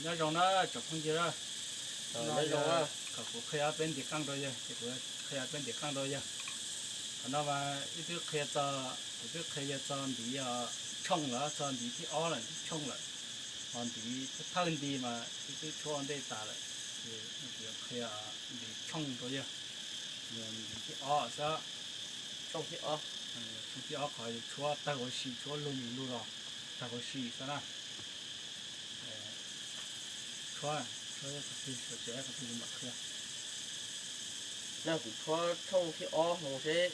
Nyob zoo na tsoom phooj ywg, kom kuv qhia peb ntim qeej rau yawg, ces kuv qhia peb ntim qeej rau yawg. Qhov no mas wb twb qhia txog, kuv twb qhia yawg txog ntiv tshooj lawm, txog ntiv thib ob lawm, ntiv tshooj lawm. Ho ntiv thawj nti mas wb twb tshuab ua ntej tas lawm, ces kuv yuav qhia ntiv tshooj rau yawg, ntiv thib ob xwb. Tshooj thib ob, tshooj thib ob qhov yuav tshuab tawg ua si, tshuab lug lug los tawg ua si xwb na. Tshuab, tshuab qhov twg, qhov twg mam qhia. Na kuv tshuab tshooj thib ob mus seb,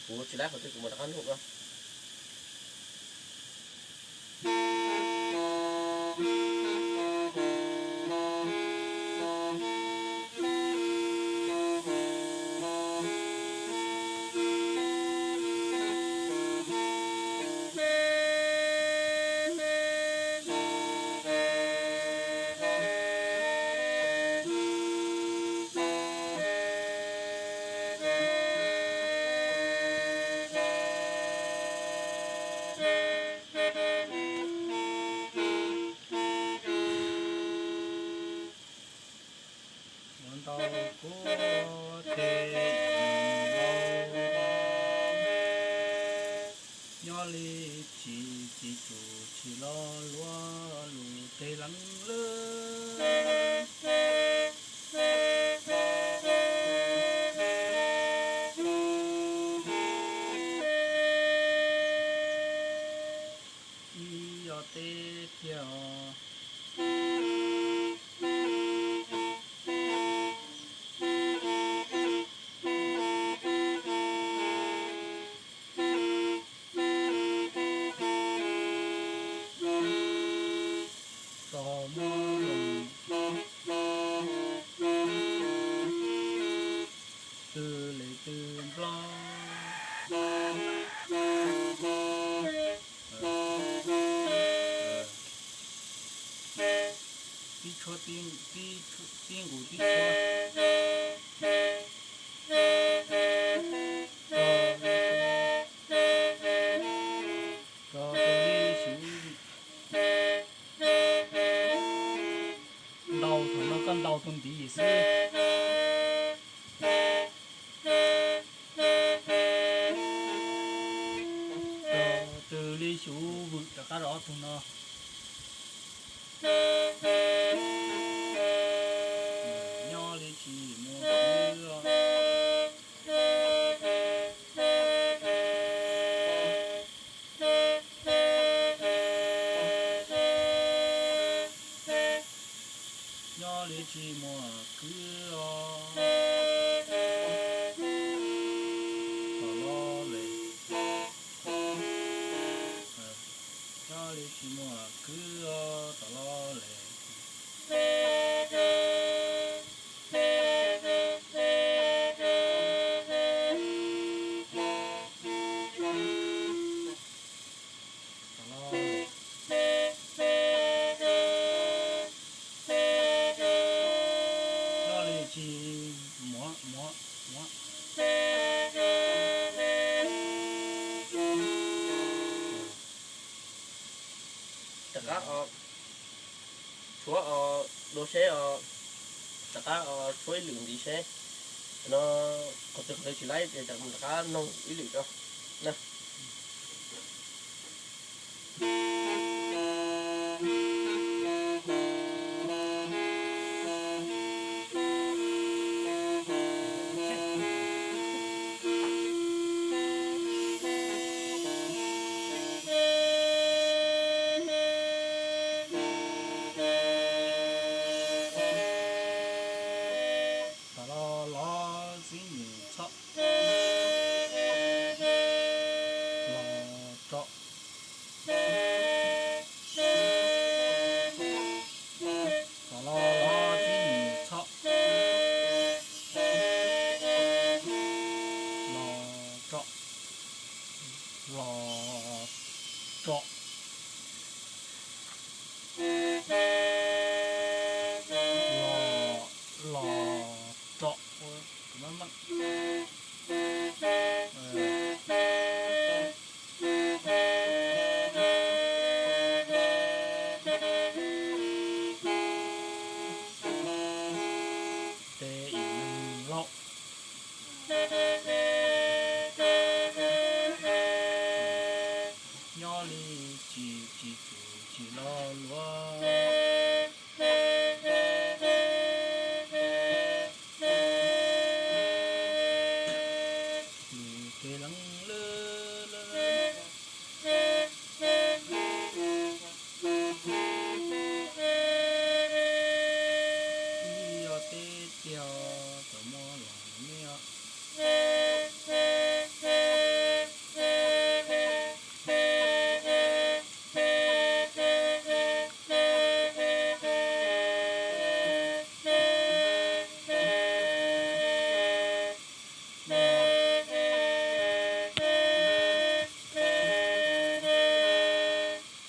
kuv tsis laib qhov twg kuv mam rov qab nug na. Ua ntau kuv tes nyob li tsis, tsis tsum tsis lo luaj lus tes leej lawm. Ib yog teb tiag os. Txog muab lus twg li twg nplog. Tib tshuab, tib nqus tib tshuab. Tso, tso, tso, ntaus thaum no koj ntaus tus ntiv xwb. Tws li xyuv vwm rov qab rau ob tug no. Nyob li tsis muaj kwv os. Nyob li tsis muaj kwv os. Tom lo les. Nyob li tsis muaj kwv os, tom lo les. Tom lo les. Nyob li tsis muaj, muaj, muaj. Rov qab os, tshuab os, dua seb os, rov qab os, tshuab ib lwm ntiv seb. No qhov twg qhov twg tsis laib ces rov qab noog ib lwm rau na. Tom lo los xib nyim txhob, los tso. Tom lo los xib nyim txhob, los tso, los tso, los, los tso. Tsis, tsis tsum tsis loj luaj. Lus kev leeb lwj lwj. Ib yog teb tiag tau muab los nej os.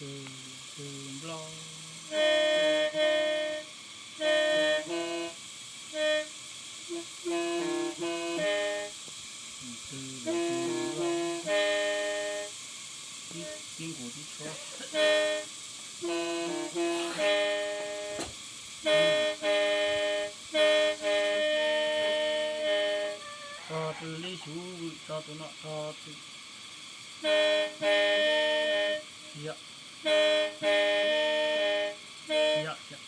Tus, tus nplog. Tus, tus nplog. Tib, tib nkaus tib tshuab. Tso rw li xyuv vwm, tso tus no tso rw. Yog, yog, yog.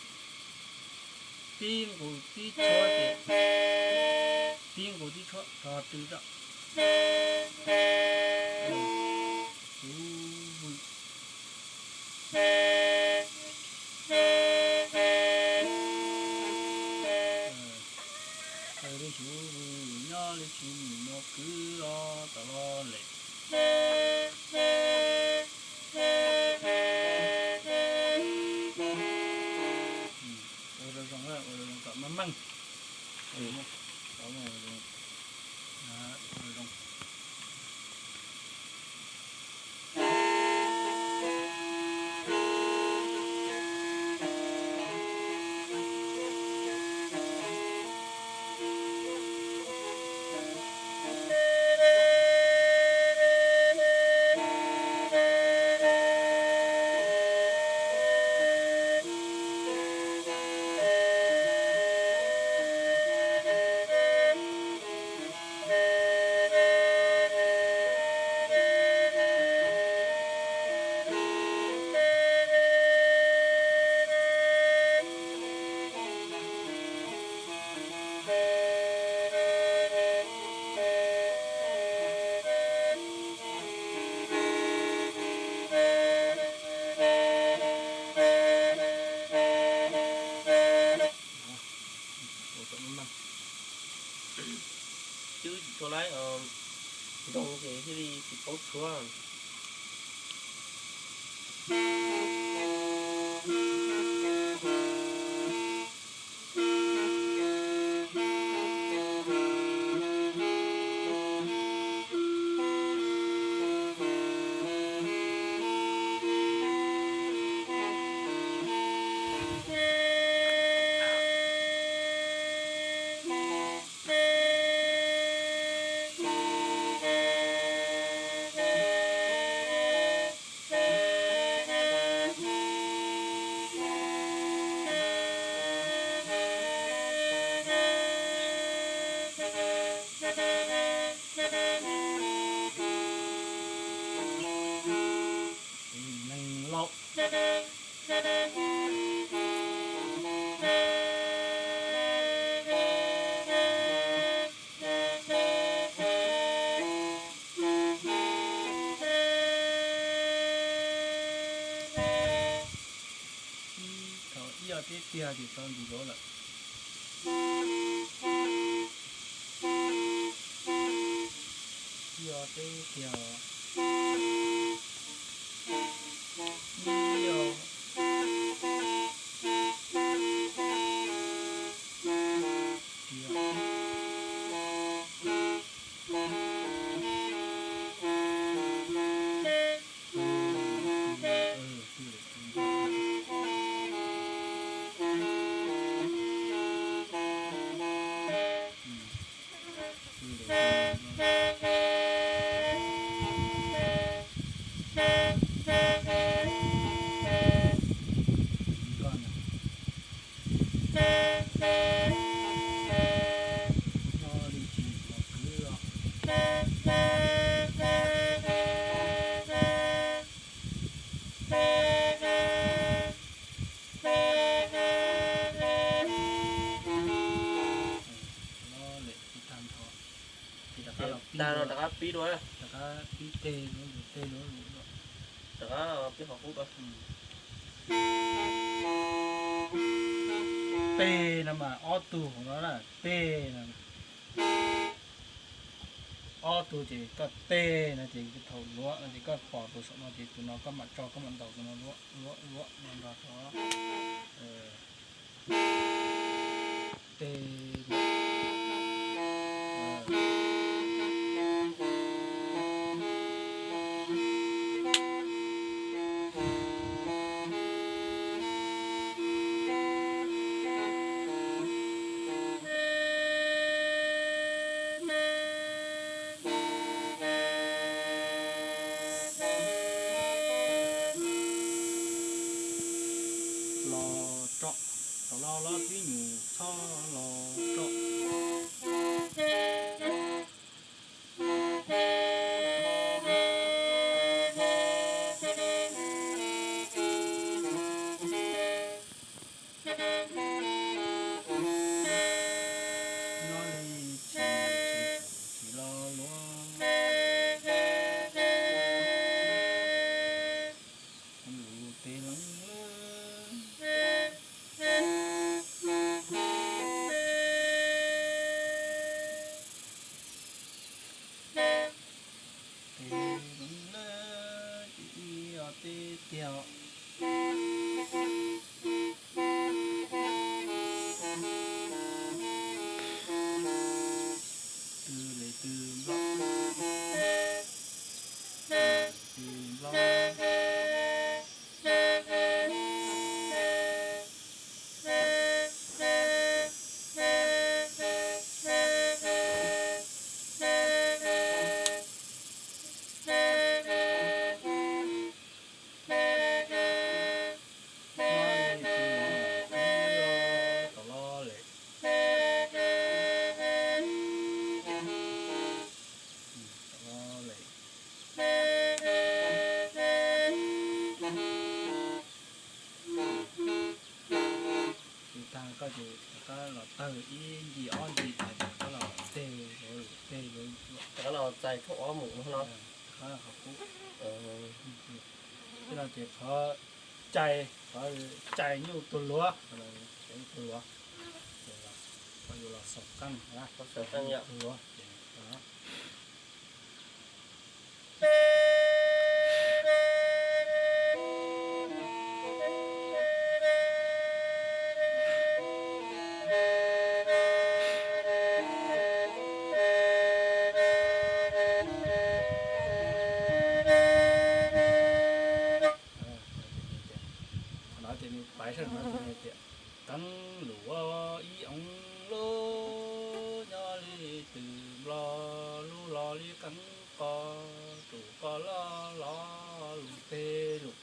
Tib nkaus tib tshuab ces, tib nkaus tib tshuab tso rw rau. Xyuv vwm. Xyuv vwm nyob li tsis mus no kwv os, tam los lem. Ua zoo zoo, ua zoo zoo kom meej meej. Ua zoo. Twb tsis tshua laib, zoo ces thiaj li tsis paub tshuab. Neeg laus. Ib, thaum ib yog teb tiag ces tau ntis lawm. Ib yog teb tiag. Ib yog tiag. Los lem tag nrho. Ces rov qab los pib, rov qab pib dua, rov qab pib tej luv tej luv. Rov qab pib qhov qub. Tej no mas ob tug hauv no na, tej no. Ob tug ces koj tej no ces thaum luav no ces koj pom tus saum no ces tus no koj mam tso, koj mam ntaus tus no luav luav luav no nrog rau tej. Los rau, thaum no los twb nyuam txhob los rau. Nyob li tsis, tsis los luav. Lus tes leev lawv, tes leev lawv ces ib os teb tiag os. Twg li twg nplob, twg nplob. Tag koj ces rov qab los tawg ib ncig ob ncig tas ces rov qab los teg, teg, rov qab los txais thooj ob mus no los. Qhov qub. Tej no ces qhov cais, qhov cais nyuj tug luav, cais nyuj tug luav, qhov yus los xaus qeej, xaus qeej yom, tug luav. Qhov no ces nws pais sab no ces tias, qeeb lus ib oo lub, nyob li twg nplo lub los li qeeb qos, tsum qos loj los lus teg lus.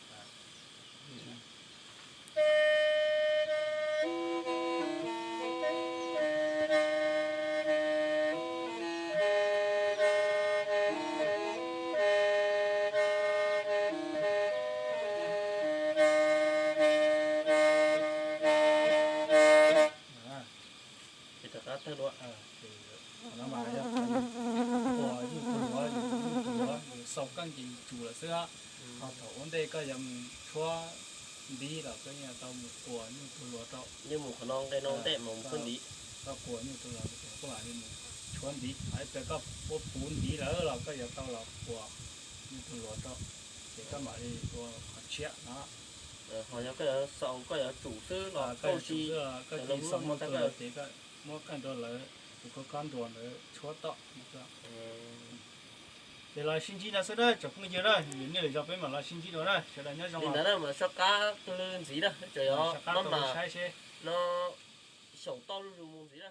Ces rov qab tawg dua. Qhov no mas yog qhov yus quas nyuj tug luav, yus nyuj tug luav yus xaus qeej ces yus tsum lawm xwb. Ho thaum ua ntej koj yuav mus tshuab ntiv los koj yeej tau mus quas nyuj tug luav rau. Yeej mus qhov no nqe no ntej mas mus tshuab ntiv. Koj quas nyuj tug luav ces kuj mam li mus tshuab ntiv, hais tias koj ua puv ntiv lawm los koj yuav tau los quas nyuj tug luav rau, ces koj mam li ua qhov tshiab no. Ho yog koj yuav xaus koj yuav tsum xwb los koj yuav tsum xwb los koj cia li xaus nyuj tug luav ces koj muab qeej rau lawv tus koj kob nruas ntawd tshuab tom. Ces los sib ntsib no xwb na tsoom phooj ywg na, yog nej lwm zaus peb mam los sib ntsib dua na, sawv daws nyob zoo. Li ntawd na mas soj qab tus lw ntxiv na, tseem yog mab mas saib seb no xyaum tau lub zus mus ntxiv na.